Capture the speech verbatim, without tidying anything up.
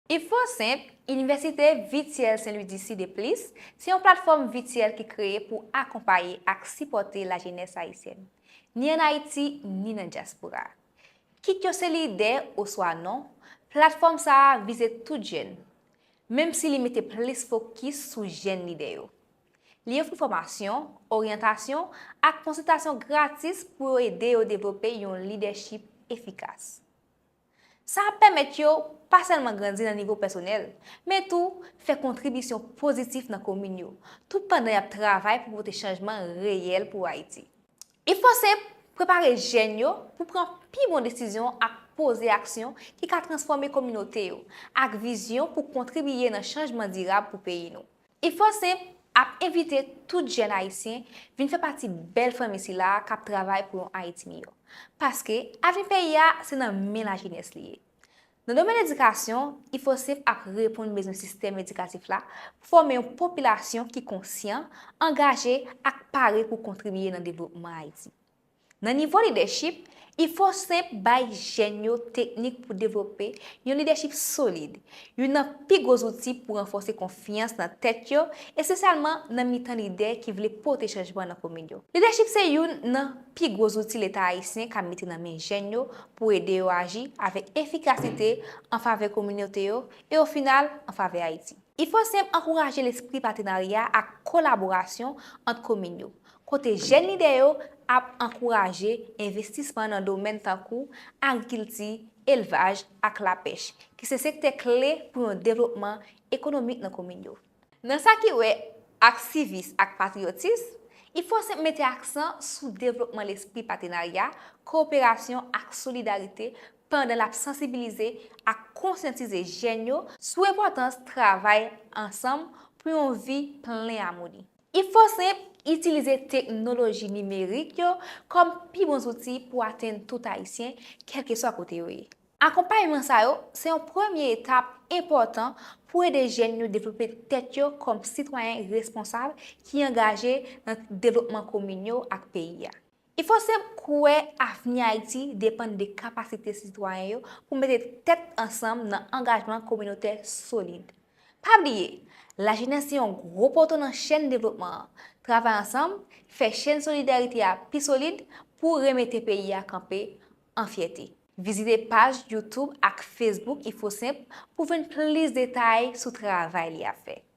Ifo Senp, Inivèsite Vityèl Sen Lwi di Sid e plis, se yon platfòm vityèl ki kreye pou akonpaye ak sipòte lajenès ayisyèn, ni ann Ayiti, ni nan dyaspora. Kit yo se lidè oswa non, platfòm sa a vize tout jèn, menm si li mete plis fokis sou jèn lidè yo. Li ofri fòmasyon, oryantasyon ak konsiltasyon gratis pou yo ede yo devlope yon lidèchip efikas. Sa ap pèmèt yo pa sèlman grandi nan nivo pèsonèl, men tou fè kontribisyon pozitif nan komin yo, tout pandan y ap travay pou pote chanjman reyèl pou Ayiti. Ifo Senp prepare jèn yo pou pran pi bon desizyon ak poze aksyon ki ka transfòme kominote yo, ak vizyon pou kontribiye nan chanjman dirab pou peyi nou. Ifo Senp ap envite tout jèn ayisyen vin fè pati bèl fanmi sila a k ap travay pou yon Ayiti miyò. Paske avni peyi a se nan men lajenès li ye. Nan domèn edikasyon, Ifo Senp ap reponn bezwen sistèm edikatif la pou fòme yon popilasyon ki konsyan, angaje ak pare pou kontribiye nan devlopman Ayiti. Nan nivo lidèchip, Ifo Senp bay jèn yo teknik pou devlope yon lidèchip solid, youn nan pi gwo zouti pou ranfòse konfyans nan tèt yo, espesyalman nan mitan lidè ki vle pote chanjman nan komin yo. Lidèchip se youn nan pi gwo zouti Leta ayisyen ka mete nan men jèn yo pou ede yo aji avèk efikasite an favè kominote yo e, o final, an favè Ayiti. Ifo Senp ankouraje lespri patenarya ak kolaborasyon ant komin yo, kote jèn lidè yo ap ankouraje envestisman nan domèn tankou agrikilti, elvaj ak lapèch, ki se sektè kle pou yon devlopman ekonomik nan komin yo. Nan sa ki wè ak sivis ak patriyotis, Ifo Senp mete aksan sou devlopman lespri patenarya, kowoperasyon ak solidarite pandan l ap sansibilize ak konsyantize jèn yo sou enpòtans travay ansanm pou yon vi plen amoni. Ifo Senp itilize teknoloji nimerik yo kòm pi bon zouti pou atenn tout Ayisyen, kèlkeswa kote yo ye. Akonpayman sa yo se yon premye etap enpòtan pou ede jèn yo devlope tèt yo kòm sitwayen responsab ki angaje nan devlopman komin yo ak peyi a. Ifo Senp kwè avni Ayiti depann de kapasite sitwayen yo pou mete tèt ansanm nan angajman kominotè solid. Pa bliye, lajenès se yon gwo poto nan chèn devlopman an. Travay ansanm, fè chèn solidarite a pi solid pou remete peyi a kanpe an fyète. Vizite paj YouTube ak Facebook Ifo Senp pou jwenn plis detay sou travay li ap fè.